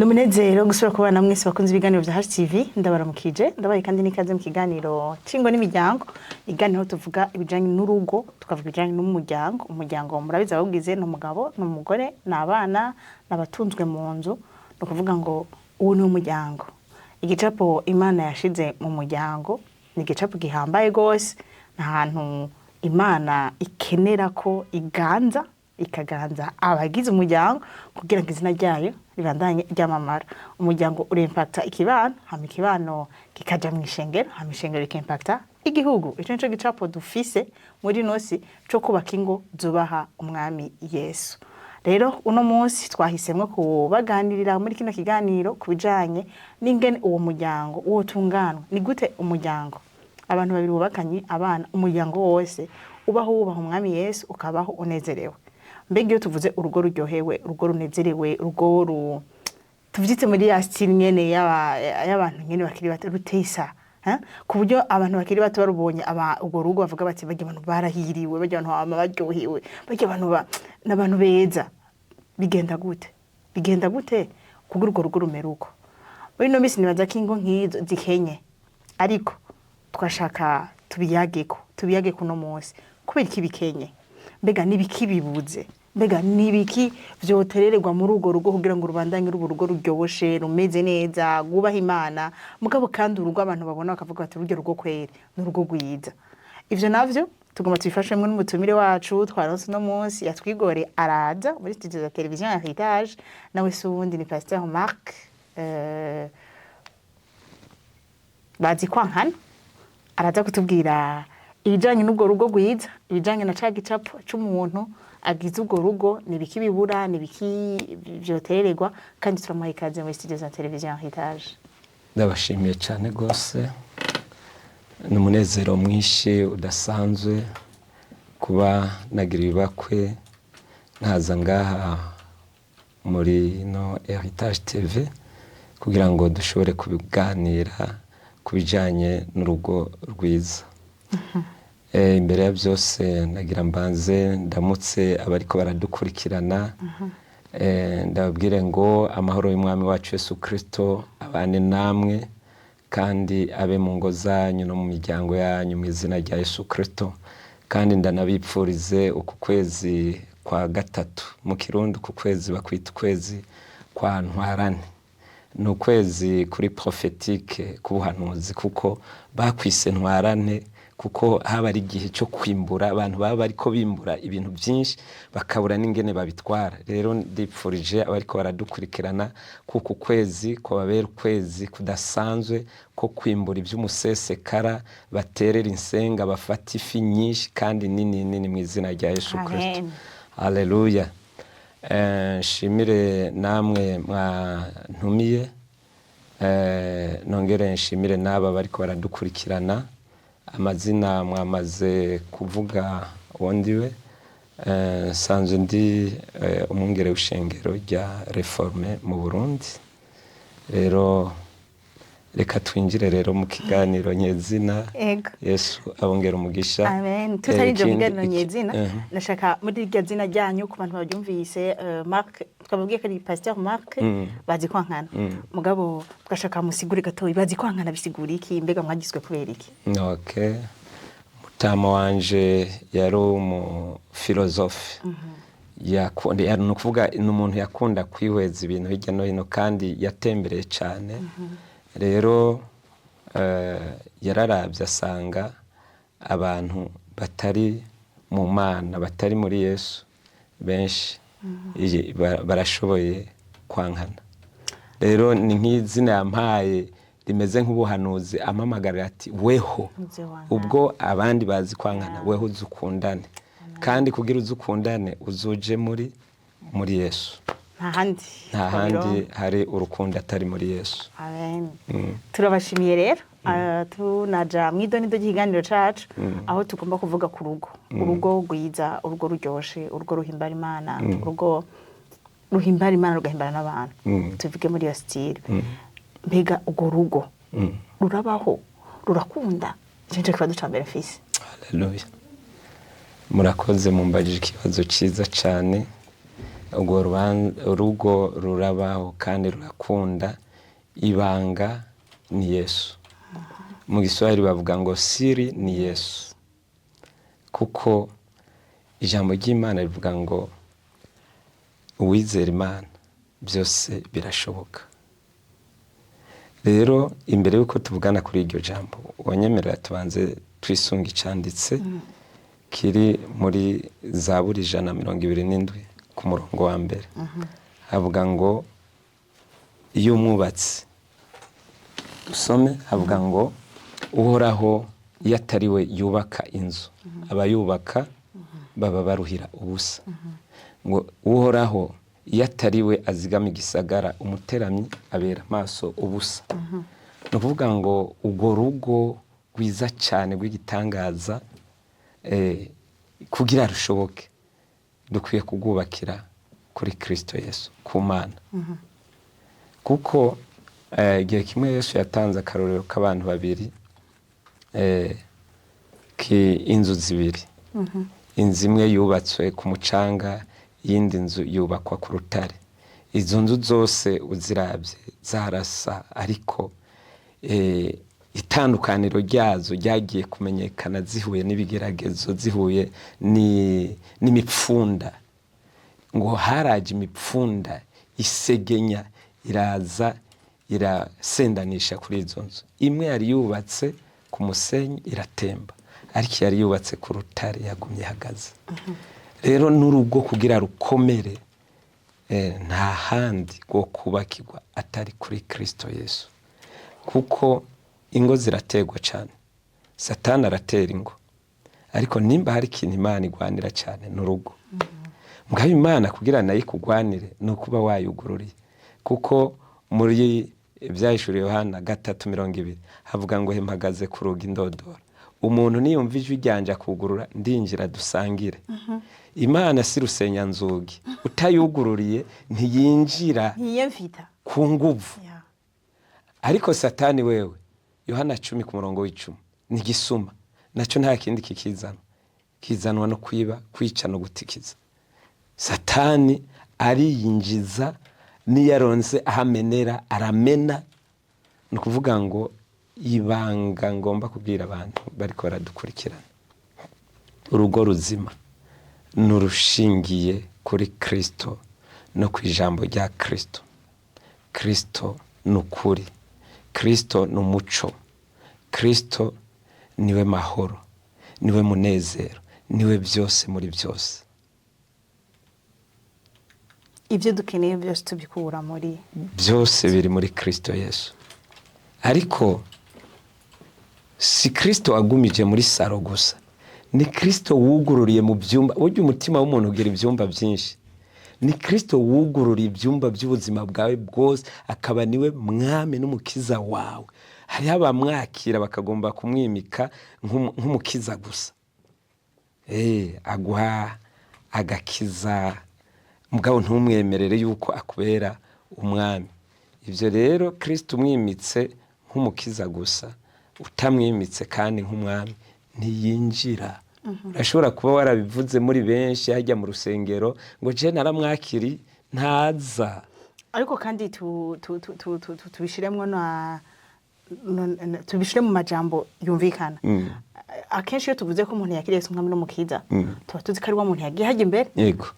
Umunezero gusubira kubana mwese bakunze ibiganiro vya HTV. Ndabaramukije, ndabaye kandi n'ikaze mu kiganiro c'ingo n'imiryango, iganiro tuvuga ibijanye n'urugo, tukavuga ibijanye n'umuryango. Umuryango murabizi abawugize ni umugabo, ni umugore, ni abana, ni abatunzwe mu nzu. Ni ukuvuga ngo uwo ni umuryango. Igicapo Imana yashize mu muryango ni igicapo gihambaye gose. Ni ahantu Imana ikenera ko iganza, ikaganza abagize umuryango kugira ngo izina ryayo ribandanye ryamamara. Umuryango urimpacta ikibano, hama ikibano kikaja mu ishengero, hama ishengero rikimpacta igihugu. Ico nico gicapo dufise muri nosi co kubaka ingo zubaha Umwami Yesu. Rero uno munsi twahisemwo kubaganirira muri kino kiganiro ku bijanye n'ingene uwo muryango wotunganwa. Ni gute umuryango, abantu babiri bubakanye, abana, umuryango wose ubaho wubaha Umwami Yesu, ukabaho unezerewe? Mbega iyo tuvuze urugo ruryohewe, urugo runezerewe, urugo tuvyite muri ya style nyene y'abantu nyene bakiri bato, rutesa, ku buryo abantu bakiri bato barubonye urwo rugo bavuga bati: "Barya abantu barahiriwe, barya abantu bama baryohewe, barya abantu n'abantu beza." Bigenda gute? Bigenda gute kugira urwo rugo rumere uko? Muri ino minsi nibaza ko ingo nk'izo zikenye, ariko twashaka tubiyageko uno munsi. Kubera iki bikenye? Mbega n'ibiki bibuze? Mbega n'ibiki vyoterererwa muri urwo rugo kugira ngo rubandanye ruba urugo ruryoshe, rumeze neza, rwubaha Imana, mugabo kandi urugo abantu babona bakavuga bati: "Rurya rugo kweri ni urugo rwiza"? Ivyo navyo tugomba tubifashemwo n'umutumire wacu twaronse uno munsi, yatwigore araza muri studio za televiziyo ya Heritage. Nawe si uwundi, ni Pasteur Marc bazi kwankana. Araza kutubwira ibijanye n'urwo rugo rwiza, ibijanye na ca gicapo c'umuntu agize urwo rugo, ni ibiki bibura, ni ibiki vyotererwa. Kandi turamuha ikaze muri studio za televiziyo Heritage. Ndabashimiye cyane rwose. Ni umunezero mwinshi udasanzwe kuba nagira ibibakwe nkaza ngaha muri no Heritage TV kugira ngo dushobore kubiganira ku bijyanye n'urugo rwiza. Imbere ya byose nagira mbanze ndamutse abariko baradukurikirana. Ndababwire ngo amahoro y'Umwami wacu Yesu Kristo abane namwe kandi abe mu ngo zanyu no mu miryango yanyu mu izina rya Yesu Kristo. Kandi ndanabipfurize uku kwezi kwa gatatu. Mu Kirundi uku kwezi bakwita ukwezi kwa Ntwarane. Ni ukwezi kuri prophétique, k'ubuhanuzi, kuko bakwise Ntwarane kuko haba ari igihe cyo kwimbura. Abantu baba bariko bimbura ibintu byinshi bakabura n'ingene babitwara. Rero ndipfurije abariko baradukurikirana kuko ukwezi kwababera ukwezi kudasanzwe ko kwimbura iby'umusesekara, baterera insenga, bafata ifi nyinshi kandi nini nini mu izina rya Yesu Kristo. Amen. Haleluya. Nshimire namwe mwantumiye. Nongere nshimire n'aba bariko baradukurikirana. Amazina mwamaze kuvuga uwo ndiwe. Nsanzwe ndi umwungere w'ishengero rya Réformé mu Burundi. Rero reka twinjire rero mu kiganiro nyezina. Ego. Yesu abongera umugisha. Amen. Tutarinjira mu kiganiro nyezina, nashaka muri iryo zina ryanyu, ku bantu baryumvise, Marc, twababwiye ko ari Pasteur Marc bazi kwankana, mugabo twashaka musigure gatoyi: bazi kwankana bisigura iki? Mbega mwagizwe kubera iki? Okay. Mutama wanje yari umufilozofe. Yakunda, ni ukuvuga ni umuntu yakunda kwihweza ibintu hirya no hino kandi yatembereye cyane. Rero yararabye asanga abantu batari mu Mana, batari muri Yesu, benshi barashoboye kwankana. Rero ni nk'izina yampaye rimeze nk'ubuhanuzi, ampamagarira ati: "Weho Uze wankana." ubwo abandi bazi kwankana, weho uze ukundane, kandi kugira uze ukundane uzuje muri Yesu." Nta handi. Nta handi hari urukundo atari muri Yesu. Amen. Turabashimiye rero. Tunaja mw'idonido ry'ikiganiro cacu, aho tugomba kuvuga ku rugo, urugo rwiza, urugo ruryoshe, urugo ruhimbara Imana, urugo ruhimbara Imana rugahimbara n'abantu. Tuvuge muri iyo style. Mbega urwo rugo rurabaho, rurakunda? Ico nico kibazo ca mbere mfise. Haleluya, murakoze, mumbajije ikibazo cyiza cyane. Urwo urugo rurabaho kandi rurakunda. Ibanga ni Yesu. Mu Giswahili bavuga ngo siri ni Yesu, kuko ijambo ry'Imana rivuga ngo uwizera Imana byose birashoboka. Rero imbere y'uko tuvugana kuri iryo jambo, wanyemerera tubanze twisunga icanditse kiri muri Zaburi 127 ku murongo wa mbere. Havuga ngo iyo umwubatsi, dusome, havuga ngo Uhoraho iyo atari we yubaka inzu, abayubaka baba baruhira ubusa. Ngo Uhoraho iyo atari we azigama igisagara, umuteramyi abera amaso ubusa. Ni ukuvuga ngo urwo rugo rwiza cyane rw'igitangaza, kugira rushoboke dukwiye kurwubakira kuri Kristo Yesu, ku Mana. Kuko igihe kimwe Yesu yatanze akarorero k'abantu babiri, inzu zibiri. Inzu imwe yubatswe ku mucanga, iyindi nzu yubakwa ku rutare. Izo nzu zose uzirabye zarasa, ariko itandukaniro ryazo ryagiye kumenyekana zihuye n'ibigeragezo, zihuye n'imipfunda. Ngo haraje imipfunda isegenya, iraza irasendanisha kuri izo nzu. Imwe yari yubatse ku musenyi iratemba, ariko yari yubatse ku rutare yagumye ihagaze. Rero n'urugo kugira rukomere, nta handi rwo kubakirwa atari kuri Kristo Yesu. Kuko ingo zirategwa cyane, Satani aratera ingo, ariko nimba hari ikintu Imana igwanira cyane ni urugo. Mugabo Imana kugira nayo ikugwanire ni ukuba wayugururiye, kuko muri Ibyahishuriwe Yohana 3:20 havuga ngo mpagaze ku rugi ndodora, umuntu niyumva ijwi ryanje akugurura ndinjira dusangire. Imana si rusenyanzugi, utayugururiye ntiyinjira ntiyemvita ku nguvu. Ariko Satani wewe, Yohana 10 ku murongo w'icumi, ni gisuma nacyo nta kindi kikizana, kizanwa no kwiba, kwica no gutikiza. Satani ariyinjiza, niyaronse ahamenera aramena. Ni ukuvuga ngo ibanga ngomba kubwira abantu bariko baradukurikirana, urugo ruzima ni urushingiye kuri Kristo no ku ijambo rya Kristo. Kristo ni ukuri, Kristo ni umuco, Kristo niwe mahoro, niwe munezero, niwe byose muri byose. Ibyo dukeneye byose tubikura muri byose biri muri Kristo Yesu. Ariko si Kristo agumije muri saro gusa, ni Kristo wugururiye mu byumba. Burya umutima w'umuntu ugira ibyumba byinshi. Ni Kristo wugururiye ibyumba by'ubuzima bwawe bwose, akaba niwe mwami n'umukiza wawe. Hariho abamwakira bakagomba kumwimika nk'umukiza gusa. Aguha agakiza, mugabo ntumwemerere yuko akubera umwami. Ibyo rero Kristo umwimitse nk'umukiza gusa, utamwimitse kandi nk'umwami, ntiyinjira. Urashobora kuba warabivuze muri benshi hajya mu rusengero ngo je naramwakiri, ntaza. Ariko kandi tubishiremwo tubishire mu majambo yumvikana. Akenshi iyo tuvuze ko umuntu yakiriye Yesu umwami n'umukiza, tuba tuzi ko ari wa muntu yagiye hajya imbere,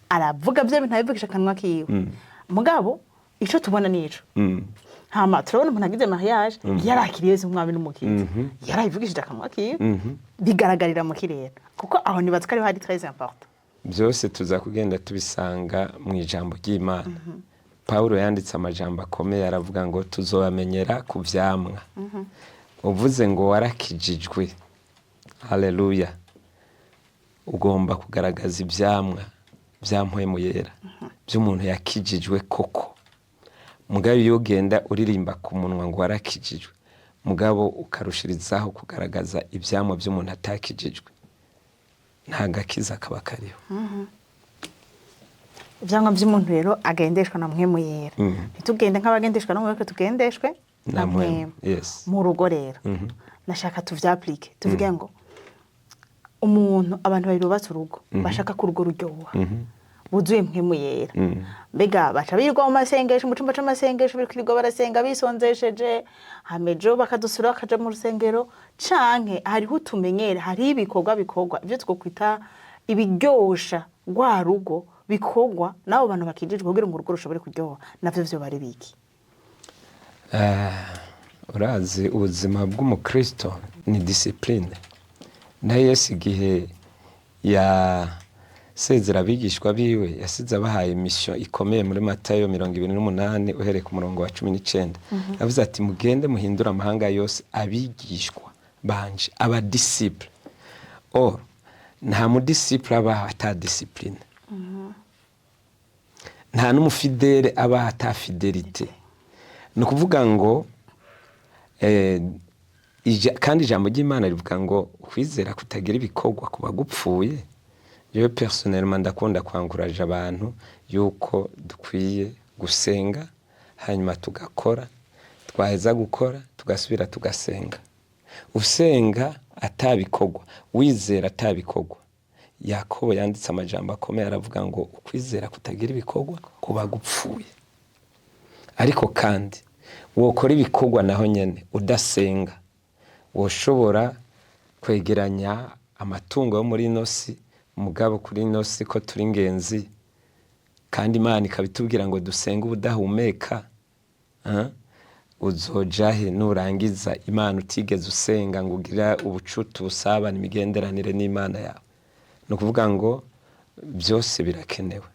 aravuga bya bintu abivugisha akanwa kiwe. Mugabo ico tubona nico, hama turabona umuntu agize mariage yarakiriye Yesu umwami n'umukiza, yarabivugishije akanwa kiwe, bigaragarira mu kirere, kuko aho nibaza ko ariho hari très important. Byose tuza kugenda tubisanga mu ijambo ry'Imana. Pawulo yanditse amajambo akomeye, aravuga ngo tuzobamenyera ku vyamwa. Uvuze ngo warakijijwe, haleluya, ugomba kugaragaza ivyamwa vya Mpwemu Yera by'umuntu yakijijwe koko. Mugabo iyo ugenda uririmba ku munwa ngo warakijijwe, mugabo ukarushirizaho kugaragaza ivyamwa by'umuntu atakijijwe, nta gakiza kaba kariho. Ivyamwa by'umuntu rero agendeshwa na Mpwemu Yera. Ntitugende nk'abagendeshwa na Mpwemu, tugendeshwe na Na Mpwemu. Mpwemu. Mu rugo rero nashaka tuvyapplique, tuvuge ngo umuntu, abantu babiri bubatse urugo bashaka ko urugo ruryoha, Buzuye Mpwemu Yera, mbega baca birirwa mu masengesho, mu cumba c'amasengesho, birirwa barasenga bisonzesheje, hamejo bakadusura, bakaja mu rusengero, canke hariho utumenyere, hariho ibikorwa bikorwa, ivyo twokwita ibiryosha rwa rugo, bikorwa n'abo bantu bakijijwe kugira ngo urugo rushobore kuryoha, navyo vyoba ari biki? Urazi, ubuzima bw'umukristo ni discipline. Na Yesu, igihe yasezera abigishwa biwe, yasize abahaye mission ikomeye. Muri Matayo 28, uhereye ku murongo wa 19, yavuze ati: "Mugende muhindure amahanga yose abigishwa banje, abadisciples." Or nta mudisciple abaho ata discipline, nta n'umufidèle abaho ata fidélité. Ni ukuvuga ngo kandi ijambo ry'Imana rivuga ngo ukwizera kutagira ibikorwa kuba gupfuye. Jewe personnellement ndakunda kwanguraje abantu yuko dukwiye gusenga, hanyuma tugakora, twaheza gukora tugasubira tugasenga. Usenga atabikorwa, wizera atabikorwa, Yakobo yanditse amajambo akomeye, aravuga ngo ukwizera kutagira ibikorwa kuba gupfuye. Ariko kandi wokora ibikorwa naho nyene udasenga, woshobora kwegeranya amatungo yo muri ino si, mugabo kuri ino si ko turi ingenzi, kandi Imana ikaba itubwira ngo dusenge ubudahumeka, uzoja he nurangiza Imana utigeze usenga ngo ugire ubucuti, ubusabane, imigenderanire n'Imana yawe? Ni ukuvuga ngo byose birakenewe.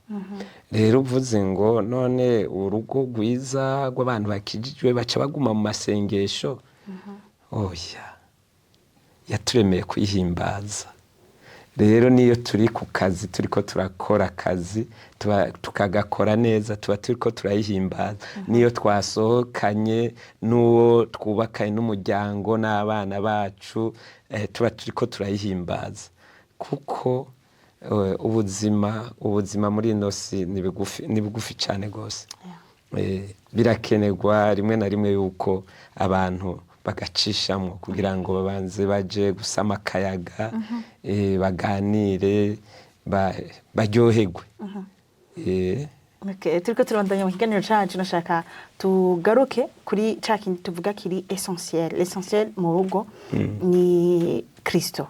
Rero uvuze ngo none urugo rwiza rw'abantu bakijijwe baca baguma mu masengesho? Oya, yaturemeye kuyihimbaza. Rero niyo turi ku kazi, turiko turakora akazi, tuba tukagakora neza, tuba turiko turayihimbaza. Niyo twasohokanye n'uwo twubakanye, n'umuryango n'abana bacu, tuba turiko turayihimbaza, kuko ubuzima muri ino si ni bugufi, ni bugufi cyane rwose. Birakenerwa rimwe na rimwe yuko abantu bagacishamwo kugira ngo babanze baje gusama akayaga, baganire, baryoherwe. Okay, turiko turabandanya mu kiganiro cacu. Nashaka tugaruke kuri ca kintu tuvuga kiri essentiel. L'essentiel mu rugo ni Kristo.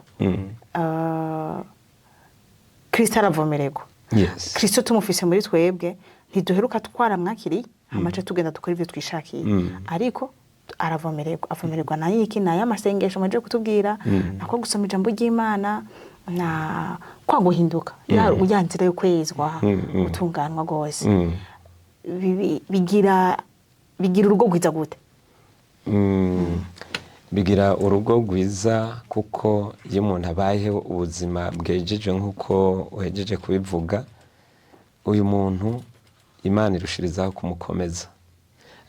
Kristo aravomererwa. Kristo tumufise muri twebwe, ntiduheruka twaramwakiriye amaca tugenda dukora ivyo twishakiye, ariko aravomererwa. Avomererwa na iki? Nayo amasengesho maje kutubwira, nako gusoma ijambo ry'Imana, na kwa guhinduka, ya nzira yo kwezwa, gutunganwa rwose. Bigira urugo rwiza gute? Bigira urugo rwiza kuko iyo umuntu abayeho ubuzima bwejeje nk'uko uhejeje kubivuga, uyu muntu Imana irushirizaho kumukomeza.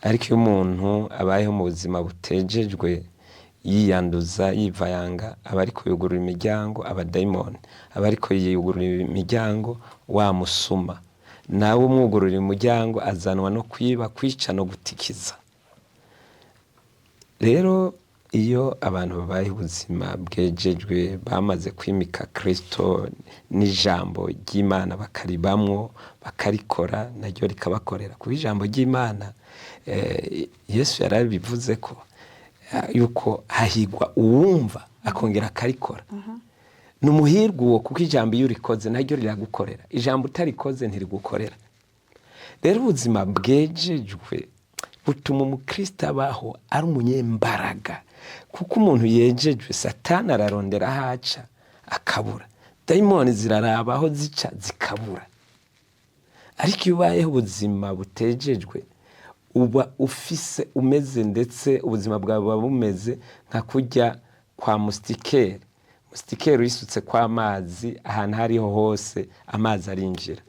Ariko iyo umuntu abayeho mu buzima butejejwe, yiyanduza, yivayanga, aba ariko yugurura imiryango abadayimoni, aba ariko yugurura imiryango wa musuma. Nawe umwugurura umuryango azanwa no kwiba, kwica no gutikiza. Rero iyo abantu babayeho ubuzima bwejejwe, bamaze kwimika Kristo n'ijambo ry'Imana bakaribamwo, bakarikora, naryo rikabakorera, kuko ijambo ry'Imana, Yesu yarabivuze ko yuko hahigwa uwumva akongera akarikora. Ni umuhirwe uwo, kuko ijambo iyo urikoze naryo riragukorera, ijambo utarikoze ntirigukorera. Rero ubuzima bwejejwe butuma umukristo abaho ari umunyembaraga, kuko umuntu yejejwe, Satani ararondera aho aca akabura, dayimoni ziraraba aho zica zikabura. Ariko iyo ubayeho ubuzima butejejwe, uba ufise umeze, ndetse ubuzima bwawe buba bumeze nka kurya kwa moustiquaire. Moustiquaire uyisutse kw'amazi ahantu aho ariho hose, amazi arinjira.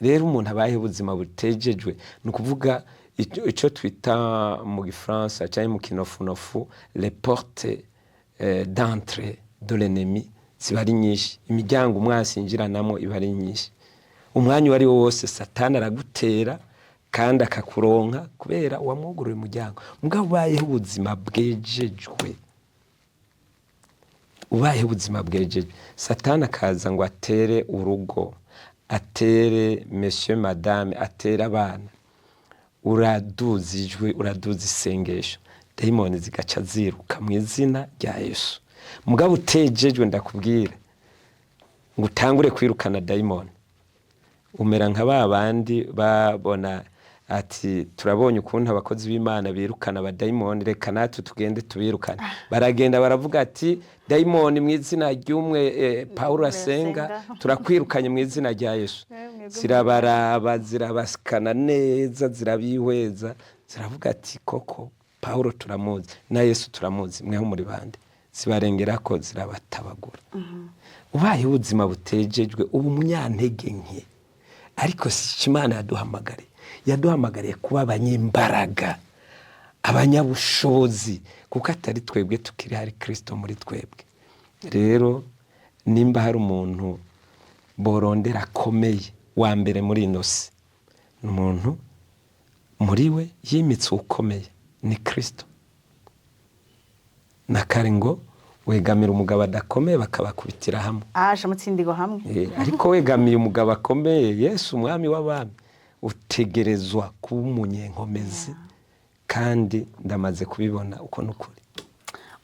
Rero umuntu abayeho ubuzima butejejwe, ni ukuvuga ico twita mu gifaransa cyangwa mu kinofunofu les portes d'entrée de l'ennemi ziba ari nyinshi, imiryango umwansi yinjiranamo iba ari nyinshi. Umwanya uwo ari wo wose Satani aragutera kandi akakuronka, kubera wamwugurura umuryango. Mugabo ubayeho ubuzima bwejejwe, ubayeho ubuzima bwejejwe, Satani akaza ngo atere urugo. Atere monsieur, madame, atere abana, uraduza ijwi, uraduza isengesho, dayimoni zigaca ziruka mu izina rya Yesu. Mugabo utejejwe, ndakubwira ngo utangure kwirukana dayimoni, umera nka ba bandi babona ati: "Turabonye ukuntu abakozi b'Imana birukana abadayimoni, reka natwe tugende tubirukane." Baragenda baravuga ati: "Dayimoni, mu izina ry'umwe Pawulo asenga, asenga. Turakwirukanye mu izina rya Yesu." Mwebwe. Zirabaraba, zirabasikana neza, zirabihweza, ziravuga ati: "Koko Pawulo turamuzi na Yesu turamuzi, mweho muri bande?" Zibarengera ko zirabatabagura. Ubaye ubuzima butejejwe, uba umunyantege nke. Ariko si icyo Imana yaduhamagariye. Yaduhamagariye kuba abanyembaraga, abanyabushobozi, kuko atari twebwe tukiri, hari Kirisito muri twebwe. Rero nimba hari umuntu borondera akomeye wa mbere muri ino si, ni umuntu muri we yimitse ukomeye, ni Kirisito. Na kare ngo wegamira umugabo adakomeye bakabakubitira hamwe. Aje mutsindigo hamwe. Ariko wegamiye umugabo akomeye, Yesu umwami w'abami, utegerezwa kuba umunyenkomezi. Kandi ndamaze kubibona, uko n'ukuri.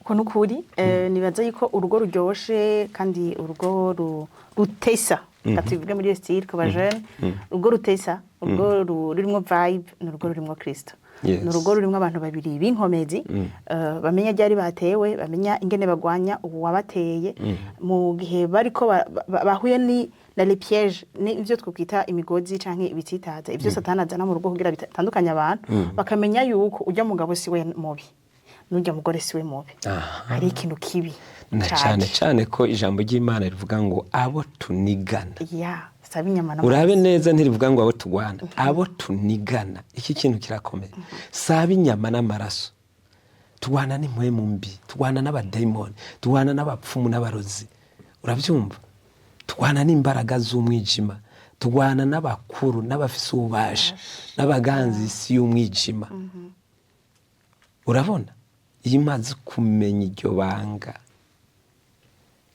Uko nukuri. Nibaza yuko urugo ruryoshe kandi urugo rutesa, reka tubivuge muri iyo style ku bajene, urugo rutesa, urugo rurimwo vibe, ni urugo rurimwo Kristo. Ni urugo rurimwo abantu babiri b'inkomezi, bamenya ryari batewe, bamenya ingene bagwanya uwabateye mu gihe bariko bahuye ni na les pièges, ni ivyo twokwita imigozi canke ibitsitaza, ivyo Satani azana mu rugo kugira bitandukanye abantu, bakamenya yuko urya mugabo si we mubi n'urya mugore si we mubi, hari ikintu kibi na caje. Cyane cyane ko ijambo ry'Imana rivuga ngo abo tunigana. Ya, saba inyama n'amaraso. Urabe neza, ntirivuga ngo abo turwana, abo tunigana. Iki kintu kirakomeye. Saba inyama n'amaraso. Turwana n'impwemu mbi, turwana n'abadayimoni, turwana n'abapfumu n'abarozi, urabyumva? Turwana n'imbaraga z'umwijima, turwana n'abakuru n'abafise ububasha n'abaganza isi y'umwijima. Urabona, iyo umaze kumenya iryo banga,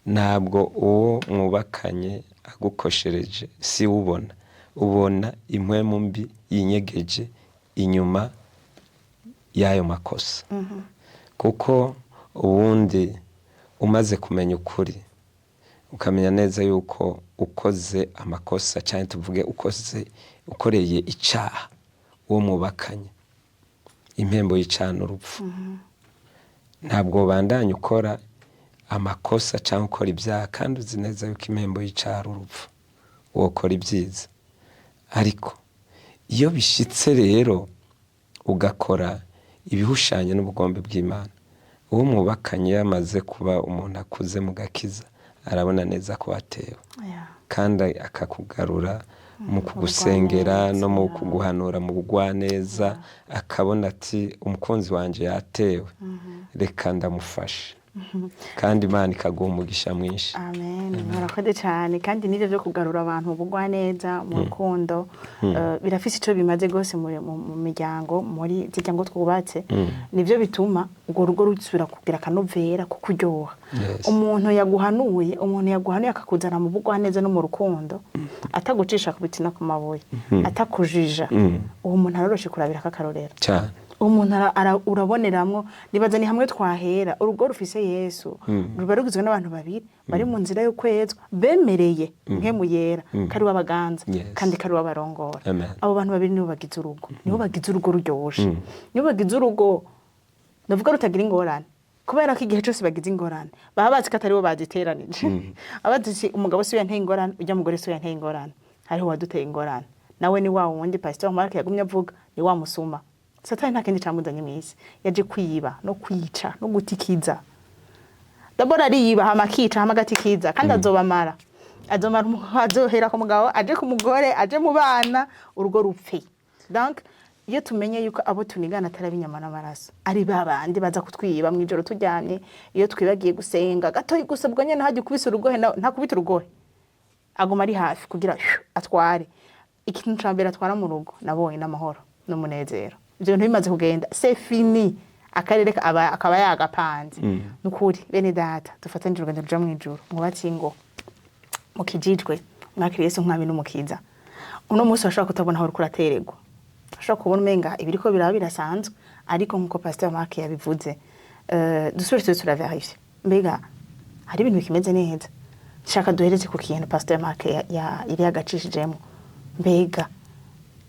ntabwo uwo mwubakanye agukoshereje si ubona, ubona impwemu mbi yinyegeje inyuma y'ayo makosa. Kuko ubundi umaze kumenya ukuri, ukamenya neza yuko ukoze amakosa, cyangwa tuvuge ukoze, ukoreye icyaha uwo mwubakanye, impembo y'icyaha n'urupfu, ntabwo ubandanya ukora amakosa cyangwa ukora ibyaha kandi uzi neza yuko impembo y'icyaha ari urupfu, wokora ibyiza. Ariko iyo bishyitse rero ugakora ibihushanye n'ubugombe bw'Imana, uwo mwubakanye yamaze kuba umuntu akuze mu gakiza, arabona neza ko watewe, kandi akakugarura mu kugusengera no mu kuguhanura mu bugwaneza, akabona ati: "Umukunzi wanjye yatewe, reka ndamufashe." Kandi Imana ikaguha umugisha mwinshi. Amen, murakoze cyane. Kandi n'ibyo byo kugarura abantu mu bugwaneza, mu rukundo, birafise icyo bimaze rwose mu miryango, muri zirya ngo twubatse. Nibyo bituma urwo rugo rusubira kugira akanovera ko kuryoha. Umuntu yaguhanuye, umuntu yaguhanuye akakuzana mu bugwaneza no mu rukundo, atagucisha ku biti no ku mabuye, atakujija, uwo muntu aroroshe kurabira akakarorero. Cyane. Umuntu uraboneramwo. Nibaza ni hamwe twahera. Urugo rufise Yesu ruba rugizwe n'abantu babiri bari mu nzira yo kwezwa, bemereye nkemu yera kari w'abaganza kandi kari w'abarongora. Amen. Abo bantu babiri nibo bagize urugo, nibo bagize urugo ruryoshe, nibo bagize urugo ndavuga rutagira ingorane, kubera ko igihe cyose bagize ingorane baba bazi ko atari bo baziteranije. Abazi ati: "Umugabo si we yanteye ingorane, ujya mugore si we yanteye ingorane, hariho uwaduteye ingorane, nawe ni wa wundi Pastor Mark yagumye avuga, ni wa musuma Satani. Nta kindi camuzanye mw'isi, yaje kwiba no kwica no gutikiza. D'abord ariyiba, hama akica, hama agatikiza. Kandi azobamara, azomara azohera ku mugabo, aje ku mugore, aje mu bana, urugo rupfe." Donc iyo tumenye yuko abo tunigana atari ab'inyama n'amaraso, ari ba bandi baza kutwiba mw'ijoro turyamye, iyo twibagiye gusenga gatoyi gusa, ubwo nyene hajya ukubise urugohe, ntakubita urugohe, aguma ari hafi kugira atware. Ikintu ca mbere atwara mu rugo nabonye n'amahoro n'umunezero. Ivyo bintu bimaze kugenda, c'est fini. Akarere akaba yagapanze. Nukuri bene data, dufatanije urugendo ruja mw'ijuru. Mwubatse ingo, mukijijwe. Mwakiriye Yesu nk'umwami n'umukiza. Uno munsi urashobora kutabona aho uriko uratererwa, urashobora kubona umenga ibiriko biraba birasanzwe, ariko nk'uko Pasteur Mark yabivuze, dusubire tuze turaverifye mbega hari ibintu bikimeze neza. Shaka duhereze ku kintu Pasteur Mark yari yagacishijemo. Mbega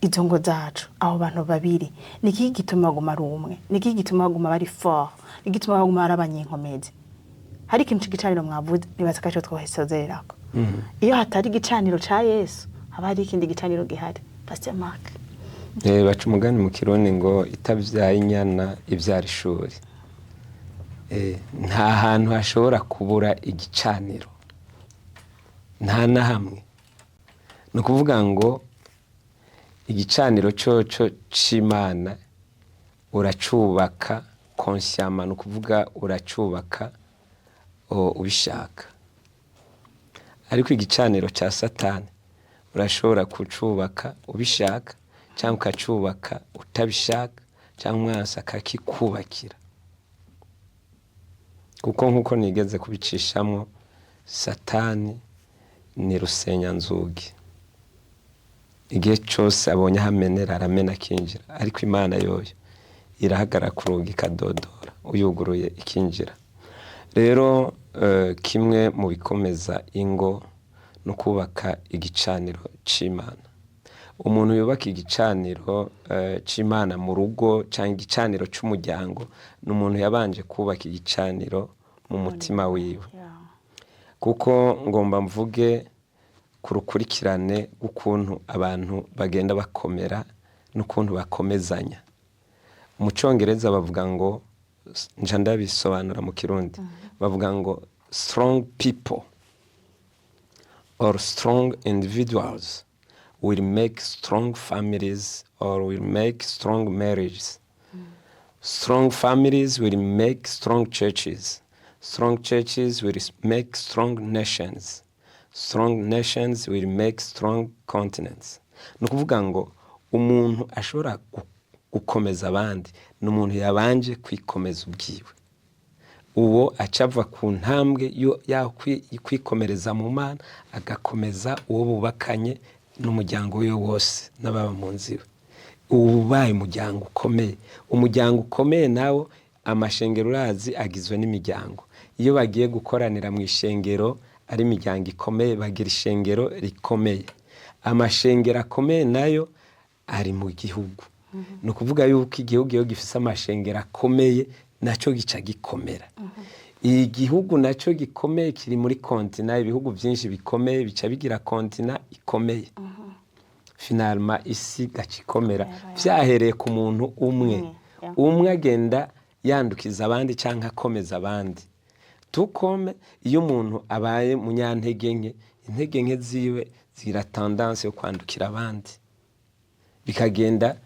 izo ngo zacu, abo bantu babiri, ni iki gituma baguma ari umwe? Ni iki gituma baguma bari fort? Ni iki gituma baguma ari abanyenkomezi? Hari ikintu c'igicaniro mwavuze, nibaza ko arico twohesozererako. Iyo hatari igicaniro ca Yesu, haba hari ikindi gicaniro gihari, Pasteur Mark? Baca umugani mu Kirundi ngo itabyaye inyana ibyara ishuri. Nta hantu hashobora kubura igicaniro, nta na hamwe. Ni ukuvuga ngo igicaniro coco c'Imana uracubaka consciemment, ni ukuvuga uracubaka ubishaka. Ariko igicaniro ca Satani urashobora kucubaka ubishaka cyangwa ukacubaka utabishaka, cyangwa umwansi akakikubakira. Kuko nk'uko nigeze kubicishamo, Satani ni rusenyanzugi. Igihe cyose abonye aho amenera, aramena akinjira. Ariko Imana yoyo irahagarara ku rugi ikadodora, uyuguruye ikinjira. Rero kimwe mu bikomeza ingo no kubaka igicaniro c'Imana. Umuntu yubaka igicaniro c'Imana mu rugo cyangwa igicaniro c'umuryango ni umuntu yabanje kubaka igicaniro mu mutima wiwe. Kuko ngomba mvuge ku rukurikirane rw'ukuntu abantu bagenda bakomera n'ukuntu bakomezanya. Mu Cyongereza bavuga ngo, nja ndabisobanura mu Kirundi, bavuga ngo "Strong people or strong individuals will make strong families or will make strong marriages. Strong families will make strong churches. Strong churches will make strong nations. Strong nations will make strong continents." Ni ukuvuga ngo umuntu ashobora gukomeza abandi ni umuntu yabanje kwikomeza ubwiwe. Uwo acava ku ntambwe yo kwikomereza mu Mana, agakomeza uwo bubakanye n'umuryango we wose n'ababa mu nzu iwe. Ubu ubaye umuryango ukomeye. Umuryango ukomeye nawo, amashengero urazi agizwe n'imiryango. Iyo bagiye gukoranira mu ishengero ari imiryango ikomeye, bagira ishengero rikomeye. Amashengero akomeye nayo ari mu gihugu. Ni ukuvuga yuko igihugu iyo gifise amashengero akomeye, nacyo gica gikomera. Igihugu nacyo gikomeye kiri muri continent. Ibihugu byinshi bikomeye bica bigira continent ikomeye. Finalement isi gaca ikomera byahereye ku muntu umwe. Umwe agenda yandukiza abandi cyangwa akomeza abandi. Tukome iyo umuntu abaye munyantege nke, intege nke ziwe zigira tendance yo kwandukira abandi, bikagenda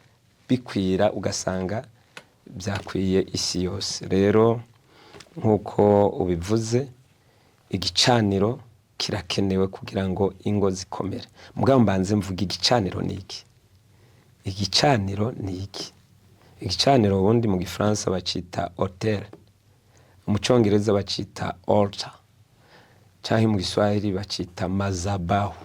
bikwira, ugasanga byakwiye isi yose. Rero nk'uko ubivuze, igicaniro kirakenewe kugira ngo ingo zikomere. Mugabo mbanze mvuga igicaniro ni iki. Igicaniro ni iki? Igicaniro ubundi mu Gifaransa bacita autel, mu Cyongereza bacita altar, cyangwa mu Giswahili bacita mazabahu.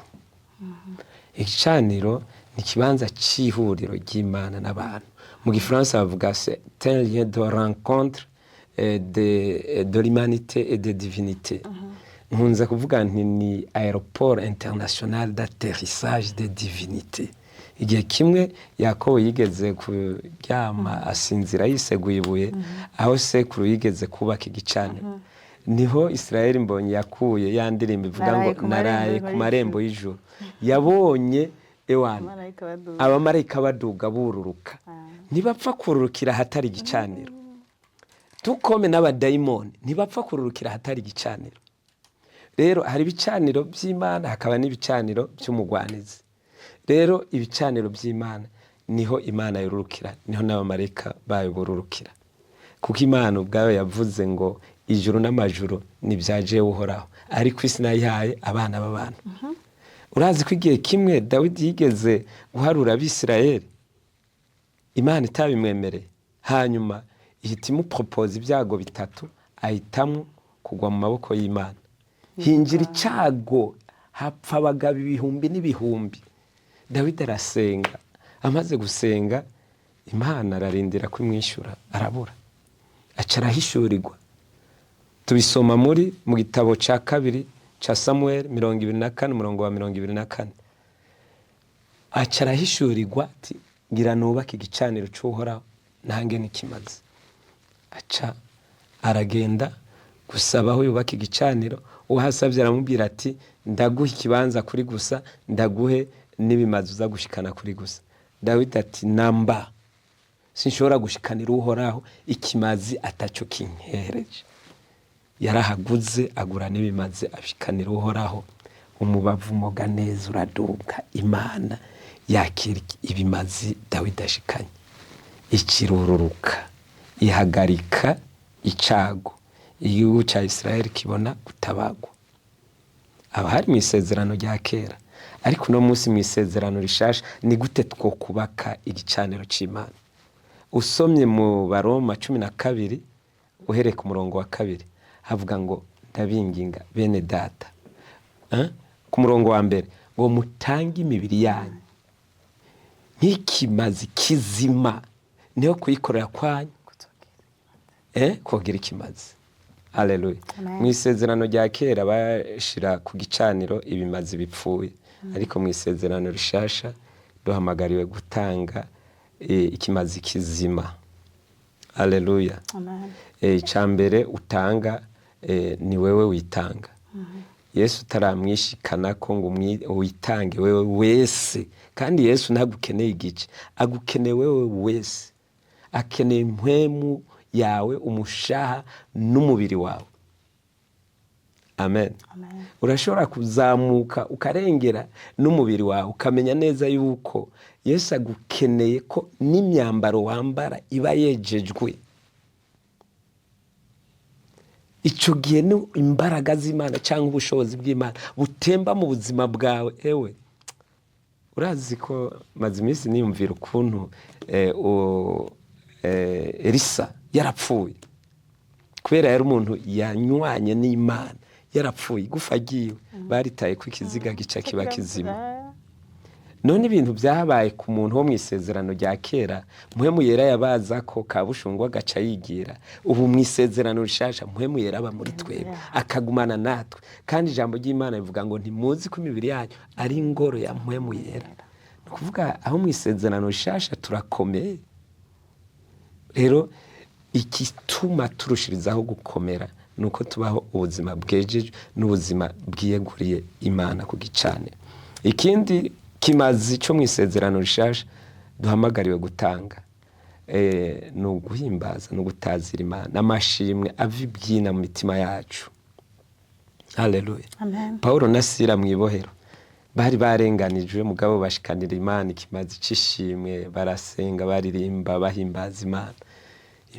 Igicaniro ni ikibanza cy'ihuriro ry'Imana n'abantu. Mu Gifaransa bavuga "C'est un lieu de rencontre de l'humanité et de divinité". Nkunze kuvuga nti ni aéroport international d'atterrissage de divinité. Igihe kimwe Yakobo yigeze kuryama asinzira yiseguye ibuye aho sekuru yigeze kubaka igicaniro. Niho Israel Mbonyi yakuye ya ndirimbo ivuga ngo "Naraye ku marembo "Naraye ku marembo y'ijuru", yabonye ewana Abamarayika baduga. Abamarayika baduga bururuka. Ntibapfa kururukira ahatari igicaniro. Tukome n'abadayimoni ntibapfa kururukira ahatari igicaniro. Rero hari ibicaniro by'Imana, hakaba n'ibicaniro by'umugwanizi. Rero ibicaniro by'Imana niho Imana yorurukira, niho n'abamarayika bayo borurukira, kuko Imana ubwayo yavuze ngo ijuru n'amajuru ni ibya jewe Uhoraho, ariko isi nayihaye abana b'abantu. Urazi ko igihe kimwe Dawidi yigeze guharura Abisirayeli, Imana itabimwemereye, hanyuma ihita imuporopoza ibyago bitatu, ahitamo kugwa mu maboko y'Imana. Hinjira icyago. Hapfa abagabo ibihumbi n'ibihumbi. Dawidi arasenga. Amaze gusenga, Imana ararindira kumwishyura, arabura. Aca arahishurirwa. Tubisoma mu gitabo cya kabiri cya Samuel 24, umurongo wa 24. Aca arahishurirwa ati: "Ngira nubake igicaniro cy'Uhoraho, nange n'ikimazi." Aca aragenda gusaba aho yubaka igicaniro. Uhasabye aramubwira ati: "Ndaguha ikibanza kuri gusa, ndaguhe n'ibimazi uza gushikana kuri gusa." Dawidi ati: "Namba sinshobora gushikanira Uhoraho ikimazi ataco kinkereje." Yarahaguze, agura n'ibimazi, abishikanira Uhoraho. Umubavu umoga neza uraduga. Imana yakira ibimazi Dawidi ashikanye, ikirururuka, ihagarika icago, igihugu ca Israel kibona gutabagwa. Aba hari mu isezerano rya kera, ariko uno munsi mu isezerano rishasha ni gute twokubaka igicaniro c'Imana? Usomye mu Baroma 12, uhereye ku murongo wa 2, havuga ngo: "Ndabinginga bene data," ku murongo wa 1, ngo mutange imibiri yanyu nk'ikimazi kizima, niho kuyikorera kwanyu kogira ikimazi. Haleluya. Mu isezerano rya kera bashira ku gicaniro ibimazi bipfuye, ariko mu isezerano rishasha duhamagariwe gutanga ikimazi kizima. Haleluya. Icya mbere utanga ni wewe witanga. Yesu utaramwishikana ko ngo witange wewe wese. Kandi Yesu ntagukeneye igice, agukeneye wewe wese. Akeneye impwemu yawe, umushaha n'umubiri wawe. Amen. Amen. Urashobora kuzamuka ukarengera n'umubiri wawe, ukamenya neza yuko Yesu agukeneye ko n'imyambaro wambara iba yejejwe. Icyo gihe ni imbaraga z'Imana cyangwa ubushobozi bw'Imana butemba mu buzima bwawe. Ewe, urazi ko maze iminsi niyumvira ukuntu Elisa yarapfuye kubera yari umuntu yanywanye n'Imana. Yarapfuye, igufa ryiwe baritaye ko ikiziga gica kiba kizima. None ibintu byabaye ku muntu wo mu isezerano rya kera, Mpwemu Yera yabaza ko kabushungwa agaca yigira. Ubu mu isezerano rishasha Mpwemu Yera aba muri twebwe, akagumana natwe. Kandi ijambo ry'Imana rivuga ngo: "Ntimuzi ko imibiri yanyu ari ingoro ya Mpwemu Yera?" Ni ukuvuga aho mu isezerano rishasha turakomeye. Rero igituma turushirizaho gukomera ni uko tubaho ubuzima bwejejwe n'ubuzima bwiyeguriye Imana ku gicaniro. Ikindi kimazi cyo mu isezerano rishasha duhamagariwe gutanga ni uguhimbaza no gutazira Imana, amashimwe ava ibyina mu mitima yacu. Haleluya. Amen. Paulo na Sila mu ibohero bari barenganijwe, mugabo bashikanira Imana ikimazi c'ishimwe, barasenga, baririmba, bahimbaza Imana.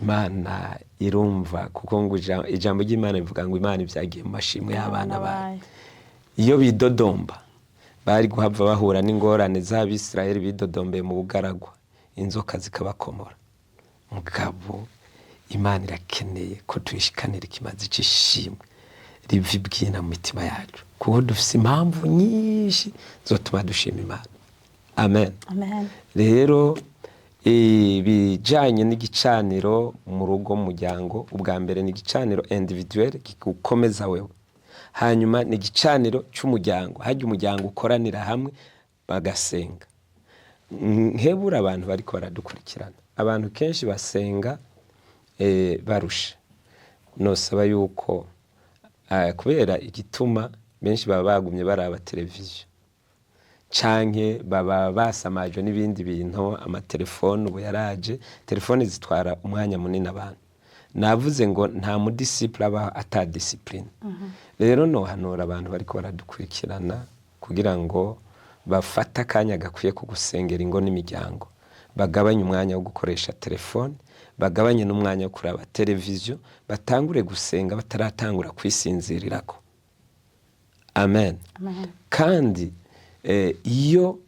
Imana irumva, kuko ngo ijambo ry'Imana rivuga ngo Imana ibyagiye mu mashimwe y'abana bayo. Iyo bidodomba bari guhava bahura n'ingorane z'Abisirayeli bidodombeye mu bugaragwa, inzoka zikabakomora. Mugabo Imana irakeneye ko tuyishikanira ikimazi c'ishimwe riva ibwina mu mitima yacu, kuko dufise impamvu nyinshi zotuma dushima Imana. Amen. Amen. Rero ibijanye n'igicaniro mu rugo, mu muryango, ubwa mbere ni igicaniro individuel kigukomeza wewe, hanyuma ni igicaniro cy'umuryango, hajya umuryango ukoranira hamwe bagasenga. Nkebura abantu bariko baradukurikirana, abantu kenshi basenga barusha. Nosaba yuko kubera igituma benshi baba bagumye baraba televiziyo canke baba basamajwe n'ibindi bintu, amatelefone ubu yaraje, telefone zitwara umwanya munini abantu. Navuze ngo nta mudisciple aba ata discipline. Rero nohanura abantu bariko baradukurikirana kugira ngo bafate akanya gakwiye ko gusengera ingo n'imiryango, bagabanye umwanya wo gukoresha telefone, bagabanye n'umwanya wo kuraba televiziyo, batangure gusenga bataratangura kwisinzirirako. Amen. Amen. Kandi iyo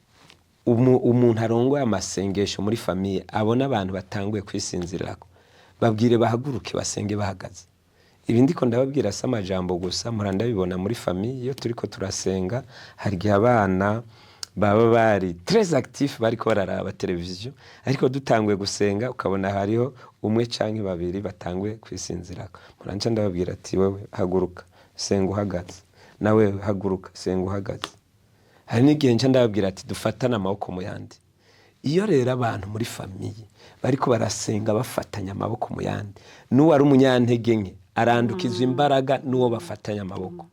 umuntu arongoye amasengesho muri famille abona abantu batanguye kwisinzirirako, babwire bahaguruke basenge bahagaze. Ibi ndiko ndababwira si amajambo gusa, mpora ndabibona muri famille. Iyo turiko turasenga, hari igihe abana baba bari très actif, bariko bararaba televiziyo, ariko dutanguye gusenga ukabona hariho umwe canke babiri batanguye kwisinzirako. Mpora nca ndababwira ati: "Wewe haguruka, senga uhagaze, nawe haguruka, senga uhagaze." Hari n'igihe nca ndababwira ati: "Dufatane amaboko mu yandi." Iyo rero abantu muri famille bariko barasenga bafatanya amaboko mu yandi, n'uwari umunyantege nke arandukizwa imbaraga n'uwo bafatanya amaboko.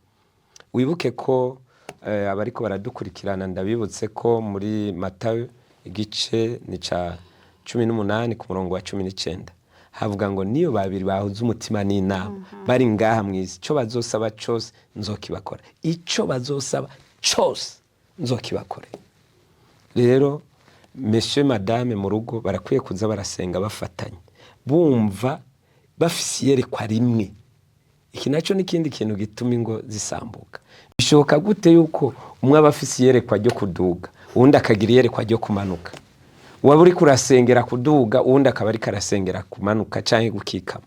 Wibuke ko abariko baradukurikirana, ndabibutse ko muri Matayo igice ni ca 18 ku murongo wa 19 havuga ngo: "Niyo babiri bahuze umutima n'inama bari ngaha mu isi, ico bazosaba cose nzokibakora, ico bazosaba cose nzokibakore." Rero monsieur, madame mu rugo barakwiye kuza barasenga bafatanye, bumva bafise iyerekwa rimwe. Iki nacyo ni ikindi kintu gituma ingo zisambuka. Bishoboka gute yuko umwe aba afise iyerekwa ryo kuduga, uwundi akagira iyerekwa ryo kumanuka? Waba uriko urasengera kuduga, uwundi akaba ariko arasengera kumanuka canke gukikama.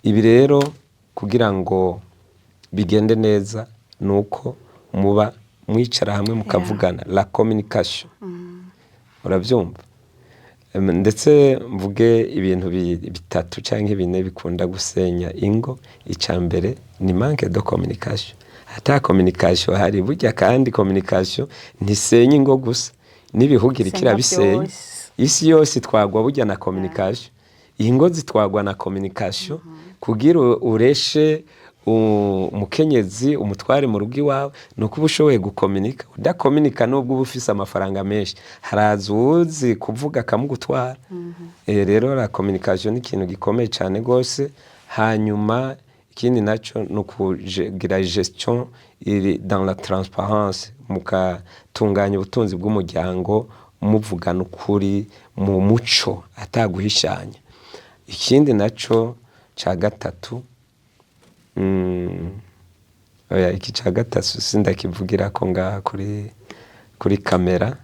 Ibi rero kugira ngo bigende neza ni uko muba mwicara hamwe mukavugana, la communication, urabyumva? Ndetse mvuge ibintu bitatu cyangwa bine bikunda gusenya ingo. Icya mbere ni manque de communication. Ata communication hari burya, kandi communication ntisenya ingo gusa, n'ibihugu iriko Isenya irabisenya. Byose. Isi yose itwagwa burya na communication, ingo zitwagwa na communication. Kugira ureshe umukenyezi, umutware mu rugo iwawe, ni uko uba ushoboye gukominika. Udakominika, nubwo uba ufise amafaranga menshi, haraza uwuzi kuvuga akamugutwara. Rero la communication ni ikintu gikomeye cyane rwose. Hanyuma ikindi nacyo ni ukugira gestion iri dans la transparence, mukatunganya ubutunzi bw'umuryango muvugana ukuri mu muco, ataguhishanya. Ikindi naco ca gatatu, oya, iki ca gatatu sindakivugira ko ngaha kuri kamera,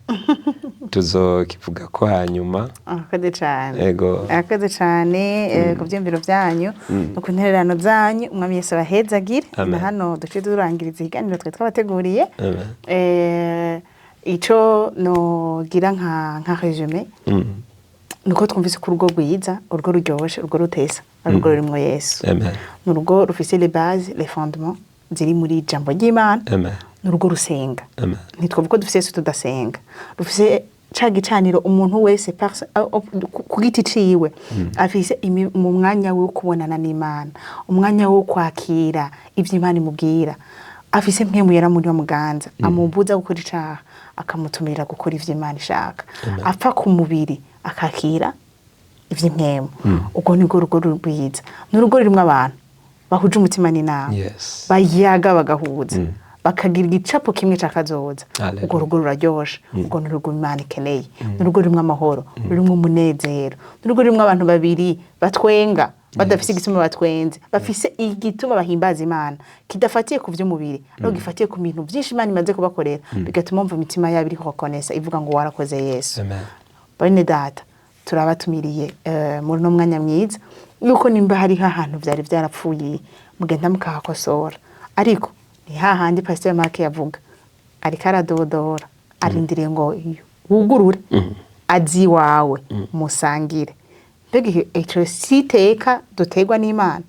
tuzokivuga ko hanyuma. Arakoze cyane. Ego. Arakoze cyane ku byiyumviro byanyu no ku ntererano zanyu. Umwami Yesu abahezagire. Amen. Na hano duce turangiriza ikiganiro twe twabateguriye. Amen. Ico nogira nka résumé nuko twumvise ko urugo rwiza, urugo ruryoshe, urugo rutesa ari urugo rurimwo Yesu. Amen. Ni urugo rufise les bases, les fondements ziri muri ijambo ry'Imana. Amen. Ni urugo rusenga. Amen. Ntitwavuga ko dufise Yesu tudasenga. Rufise ca gicaniro, umuntu wese ku giti ciwe afise mu mwanya wo kubonana n'Imana, umwanya wo kwakira ivyo Imana imubwira, afise Mpwemu Yera muri wa muganza amubuza gukora icaha, akamutumirira gukora ivyo Imana ishaka, apfa ku mubiri akakira ivy'impwemu. Ubwo nibwo rugo rwiza, ni urugo rurimwo abantu bahuje umutima n'inama, bayaga bagahuza, bakagira igicapo kimwe c'akazoza. Hallelujah. Urwo rugo ruraryoshe, urwo ni urugo Imana ikeneye, ni urugo rurimwo amahoro, rurimwo umunezero, ni urugo rurimwo abantu babiri batwenga badafise igituma batwenze, bafise igituma bahimbaza Imana kidafatiye ku vy'umubiri, ariko gifatiye ku bintu vyinshi Imana imaze kubakorera, bigatuma bumva imitima yabo iriko reconnaissa, ivuga ngo: "Warakoze Yesu." Amen. Bene data, turabatumiriye muri uno mwanya mwiza yuko nimba hariho ahantu vyari vyarapfuye, mugenda mukahakosora, ariko ni hahandi Pasiteri Mark yavuga, ariko aradodora, arindiriye ngo wugurure, azi iwawe musangire. Mbega ico si iteka duterwa n'Imana?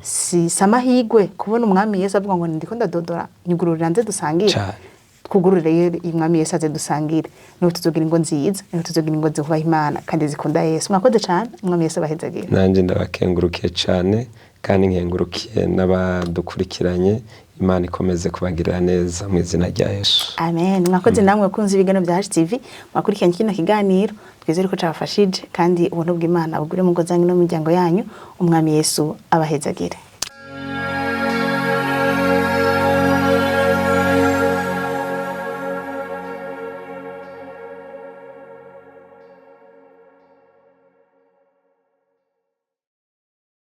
Si amahirwe kubona Umwami Yesu avuga ngo: "Ndiko ndadodora, nyugururira nze dusangire"? Cane. Twugurure rero Umwami Yesu aze dusangire, niho tuzogira ingo nziza, niho tuzogira ingo zubaha Imana kandi zikunda Yesu. Mwakoze cane, Umwami Yesu abahezagire. Nanjye ndabakengurukiye cyane, kandi nkengurukiye n'abadukurikiranye. Imana ikomeze kubagirira neza mu izina rya Yesu. Amen. Mwakoze namwe bakunzi ibiganiro bya HTV mwakurikiranye kino kiganiro. Twizere ko cabafashije, kandi ubuntu bw'Imana bugure mu ngo zanyu no mu miryango yanyu. Umwami Yesu abahezagire.